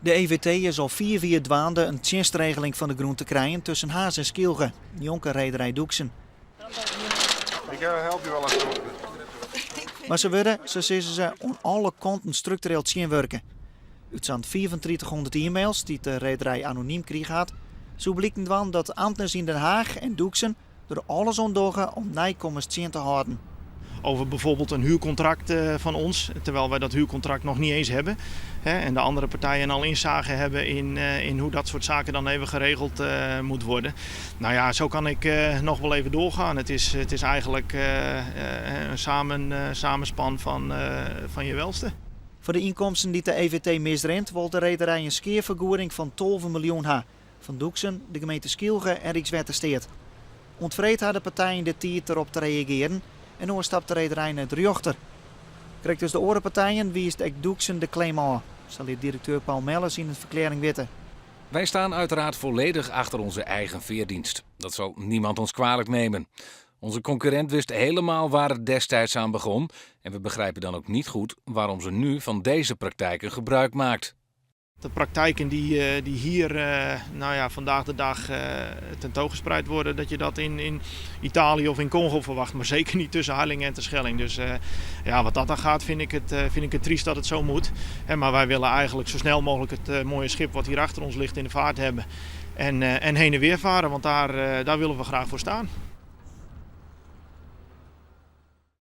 De EVT is al 5 jier dwaande in tsjinstregeling fan de grûn te krijen tusken Harns en Skylge, njonken rederij Doeksen. Ik help je wel even. Mar se wurde, sa sizze se, oan alle kanten struktureel tsjinwurke. Ut sa'n 3500 e-mails dy't de rederij anonym krige hat, soe bliken dwaan dat amtners yn Den Haag en Doeksen der alles oan dogge om nijkommers tsjin te hâlden. Over bijvoorbeeld een huurcontract van ons, terwijl wij dat huurcontract nog niet eens hebben. Hè, en de andere partijen al inzage hebben in hoe dat soort zaken dan even geregeld moet worden. Nou ja, zo kan ik nog wel even doorgaan. Het is eigenlijk een samenspan van je welste. Foar de ynkomsten dy't de EVT misrint, wol de rederij in skeafergoeding fan 12 miljoen ha. Fan Doeksen, de gemeente Skylge en Rykswettersteat. Oant freed ha de partijen de tiid derop te reagearjen en oars stapt de rederij nei de rjochter. Krekt as de oare partijen wiist ek Doeksen de claim ôf, sa lit direkteur Paul Melles yn in ferklearring witte. Wij staan uiteraard volledig achter onze eigen veerdienst. Dat zal niemand ons kwalijk nemen. Onze concurrent wist helemaal waar het destijds aan begon. En we begrijpen dan ook niet goed waarom ze nu van deze praktijken gebruik maakt. De praktijken die hier nou ja, vandaag de dag tentoongespreid worden, dat je dat in Italië of in Congo verwacht, maar zeker niet tussen Harlingen en Terschelling. Dus ja, wat dat dan gaat, vind ik het triest dat het zo moet. Hè, maar wij willen eigenlijk zo snel mogelijk het mooie schip wat hier achter ons ligt in de vaart hebben. En heen en weer varen, want daar willen we graag voor staan.